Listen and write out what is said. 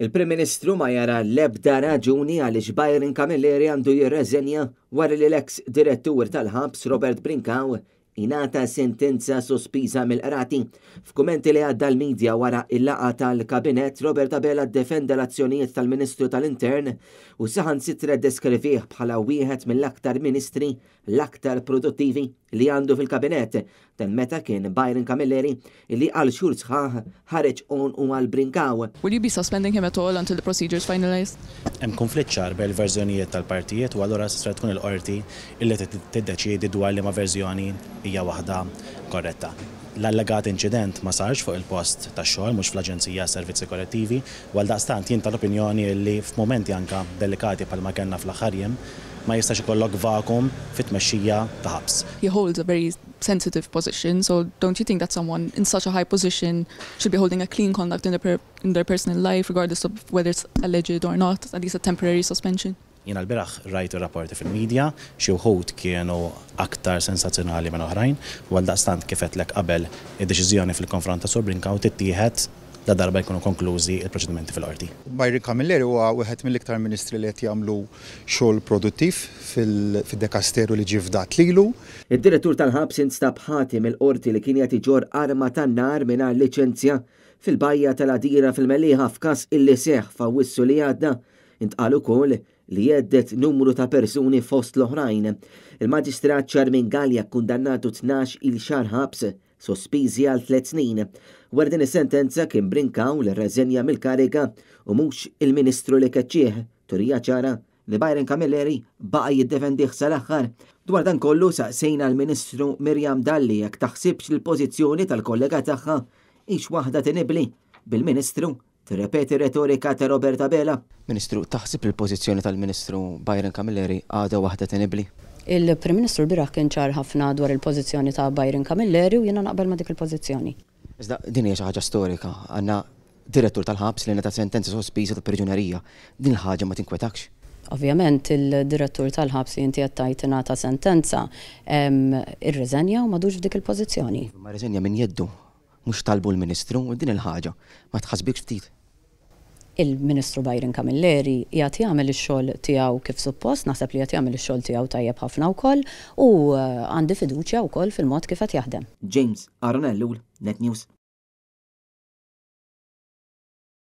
Il-Prim Ministru ma jara l-ebda raġuni għaliex Byron Camilleri għandu jirreżenja wara li l-eks direttur tal-ħabs Robert Brincau ingħata sentenza sospiża mill-qrati. F'kummenti li għadda l-midja wara il-laqgħa tal-Kabinett, Robert Abela ddefenda l-azzjonijiet tal-Ministru tal-Intern u saħansitra ddeskrivih bħala wieħed mill-aktar ministri l-aktar produttivi li għandu fil-Kabinett, dan meta kien Byron Camilleri li għal xhur sħaħ ħareġ għonqu għal Brincau. Will you be suspending him at all until the procedure is finalized? Hemm konflitt ċar bejn il-verżjonijiet tal-partijiet u allura se tkun il-qorti illi tiddeċiedi dwar liema verżjoni hija waħda korretta. L-allegat inċident ma sarx fuq il-post tax-xogħol, mhux fl-Aġenzija Servizzi Korrettivi, u għaldaqstant jien tal-opinjoni li f'mumenti anka delikati bħalma kellna fl-aħħar jiem ma jistax ikollok vacuum fit-tmexxija ta' ħabs. He holds a very sensitive position, so don't you think that someone in such a high position should be holding a clean conduct in their personal life, regardless of whether it's alleged or not, at least a temporary suspension? Jiena l-bieraħ rajt ir-rapporti fil-medja, xi wħud kienu aktar sensazzjonali minn oħrajn, u għaldaqstant kif għedtlek qabel, id-deċiżjoni fil-konfront ta' Sur Brincau tittieħed la darba jkunu konklużi il-proċedimenti fil-qorti. Byron Camilleri huwa wieħed mill-iktar ministri li qed jagħmlu xogħol produttiv fid-dekasteru li ġie fdat lilu. Id-direttur tal-ħabs instab ħati mill-qorti li kien qed iġorr arma tan-nar mingħajr liċenzja fil-bajja tal-Għadira fil-Mellieħa f'każ illi seħħ f'Awwissu li għadda. Intqal ukoll li hedded numru ta' persuni fost l-oħrajn. Il-Maġistrat Charmaine Gallia kkundannatu 12-il xahar ħabs sospiżi għal 3 snin. Wara din is-sentenza kien Brincau li rreżenja mill-kariga u mhux il-Ministru li keċċih. Turija ċara li Byron Camilleri baqa' jiddefendih sal-aħħar. Dwar dan kollu saqsejna l-Ministru Miriam Dalli jekk taħsibx l-pożizzjoni tal-kollega tagħha hix waħda tenibli, bil-Ministru tirrepeti retorika ta' Robert Abela. Ministru, taħseb il-pożizzjoni tal-Ministru Byron Camilleri għadha waħda tenibli? Il-Prim Ministru l-bieraħ kien ċar ħafna dwar il-pożizzjoni ta' Byron Camilleri u jiena naqbel ma' dik il-pożizzjoni. Iżda din hija xi ħaġa storika, għandna direttur tal-ħabs li ngħata sentenza sospiża ta' priġunerija. Din il-ħaġa ma tinkwetakx? Ovvjament il-direttur tal-ħabs li inti qed tgħid ingħata sentenza irriżenja u m'għadux f'dik il-pożizzjoni. Ma rriżenja minn jeddu, mhux talbu l-Ministru, u din il-ħaġa ma tħassbikx ftit? Il-Ministru Byron Camilleri qiegħed jagħmel ix-xogħol tiegħu kif suppost, naħseb li qed jagħmel ix-xogħol tiegħu tajjeb ħafna wkoll u għandi fiduċja wkoll fil-mod kif qed jaħdem. James Aaron Ellul, Net News.